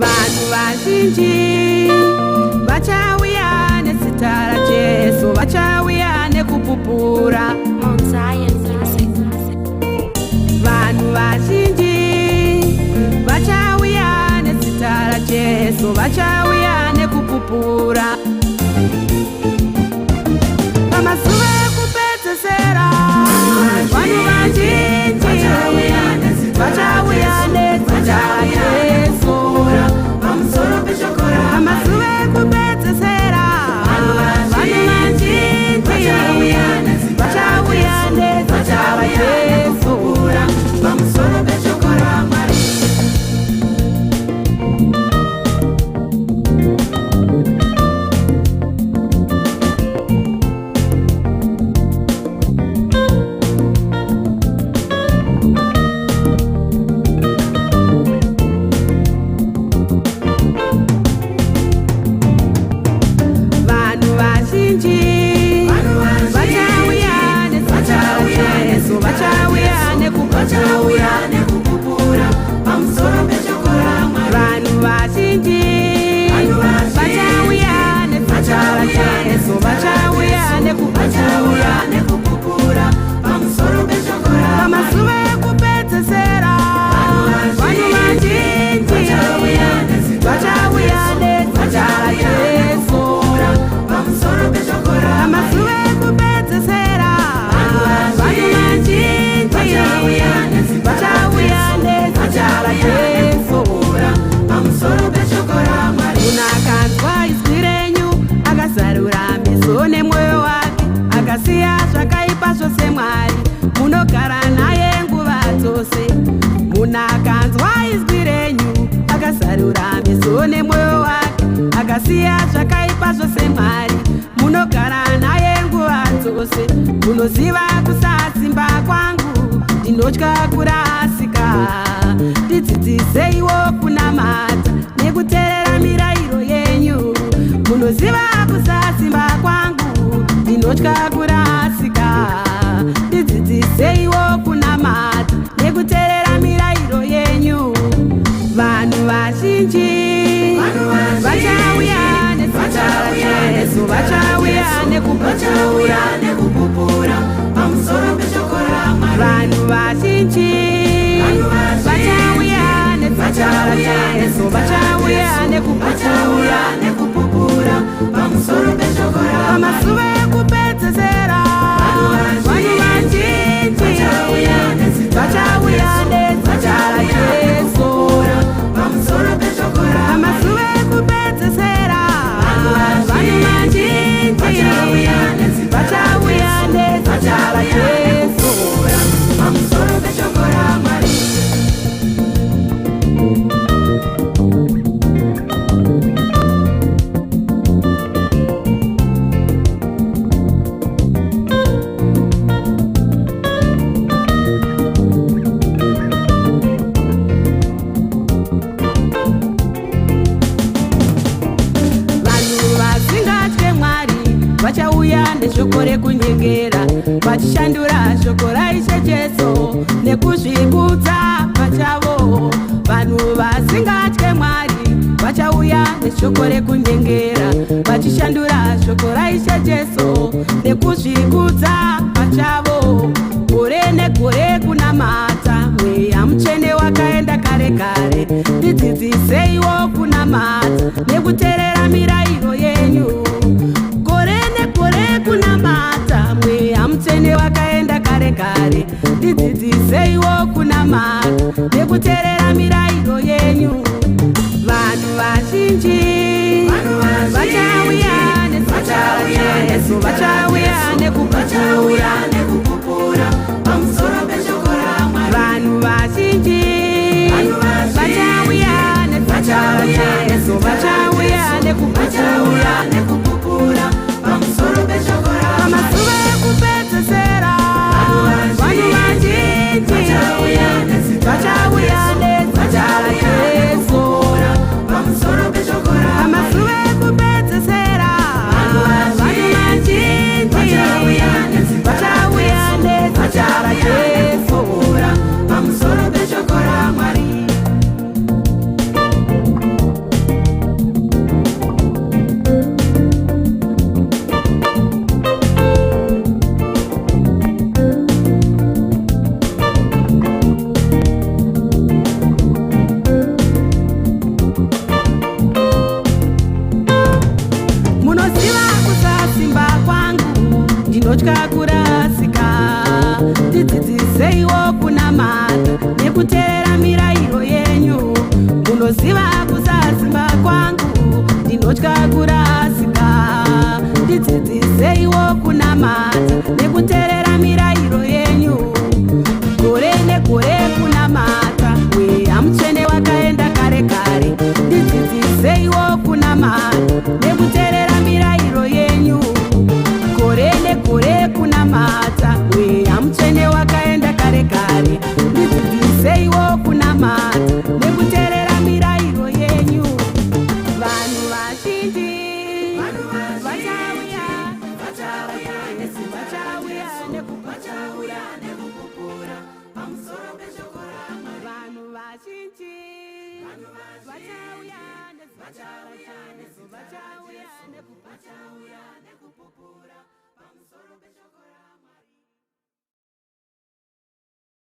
Vanhu vazhinji vachauya nezita raJesu, vachauya nekupupura. Mount Zion Music. Vanhu vazhinji vachauya nezita raJesu, vachauya nekupupura. Pamazuva ekupedzesera, vanhu vazhinji vachauya nezita raJesu. Pamusoro peshoko. Pamazuva ekupedzesera, vanhu vazhinji vachauya nezita raJesu. Pamusoro peshoko raMwari. Vanhu vazhinji vachauya nezita raJesu, vachauya nekupupura. Vachauya nekupupura pamusoro peshoko raMwari. Vanhu vazhinji vachauya nezita raJesu, vachauya nekupupura. Vachauya nekupupura pamusoro peshoko raMwari. Pamazuva ekupedzesera, vanhu vazhinji vachauya nezita raJesu. Pamusoro peshoko raMwari. Pamazuva ekupedzesera, vanhu vazhinji vachauya nezita raJesu. Pamusoro peshoko raMwari. Munhu akanzwa izwi renyu, akazarura meso nemwoyo wake, akasiya zvakaipa zvose, Mwari, munogara naye nguva dzose. Munhu akanzwa izwi renyu, akazarura meso nemwoyo wake, akasiya zvakaipa zvose, Mwari, munogara naye nguva dzose. Munoziva kusasimba kwangu, ndinotya kurasika. Ndidzidziseiwo kunamata nekuteerera mirayiro yenyu. Munoziva kusasimba kwangu, ndinotya kurasika. Ndidzidziseiwo kunamata nekuteerera mirayiro yenyu. Vanhu vazhinji vachauya nezita raJesu, vachauya nekupupura. Vachauya nekupupura pamusoro peshoko raMwari. Vanhu vazhinji vachauya nezita raJesu, vachauya nekupupura. Vachauya nekupupura pamusoro peshoko raMwari. Pamazuva ekupedzesera, vanhu vazhinji vachauya nezita raJesu. Pamusoro peshoko raMwari. Pamazuva ekupedzesera, vanhu vazhinji vachauya nezita raJesu. Pamusoro peshoko raMwari. Vanhu vasingatye Mwari vachauya neshoko rekunyengera, vachishandura shoko raIshe Jesu nekuzvikudza pachavo. Vanhu vasingatye Mwari vachauya neshoko rekunyengera, vachishandura shoko raIshe Jesu nekuzvikudza pachavo. Gore negore kunamata, Mweya Mutsvene wakaenda kare kare. Ndidzidziseiwo kunamata nekuteerera mirayiro yenyu. Gore negore kunamata, Mweya Mutsvene wakaenda kare kare. Ndidzidziseiwo kunamata nekuteerera mirayiro yenyu. Vanhu vazhinji vachauya nezita raJesu, vachauya nekupupura. Vachauya nekupupura pamusoro peshoko raMwari. Vanhu vazhinji vachauya nezita raJesu, vachauya nekupupura. Vachauya nekupupura pamusoro peshoko raMwari. Pamazuva ekupedzesera, vanhu vazhinji vachauya nezita. Ndinoziva kusasimba kwangu, ndinotya kurasika. Ndidzidziseiwo kunamata nekuteerera mirayiro yenyu, gore negore kunamata. Mweya Mutsvene wakaenda kare kare. Ndidzidziseiwo kunamata nekuteerera mirayiro yenyu, gore negore kunamata. Mweya Mutsvene wakaenda kare kare. Ndidzidziseiwo kunamata nekuteerera mirayiro yenyu. Vanhu vazhinji vachauya, Vachauya nezita vachauya raJesu, nekupupura. Vachauya nekupupura pamusoro peshoko raMwari. Vanhu vazhinji vachauya nezita Vachauya raJesu, nezita vachauya raJesu, nekupupura.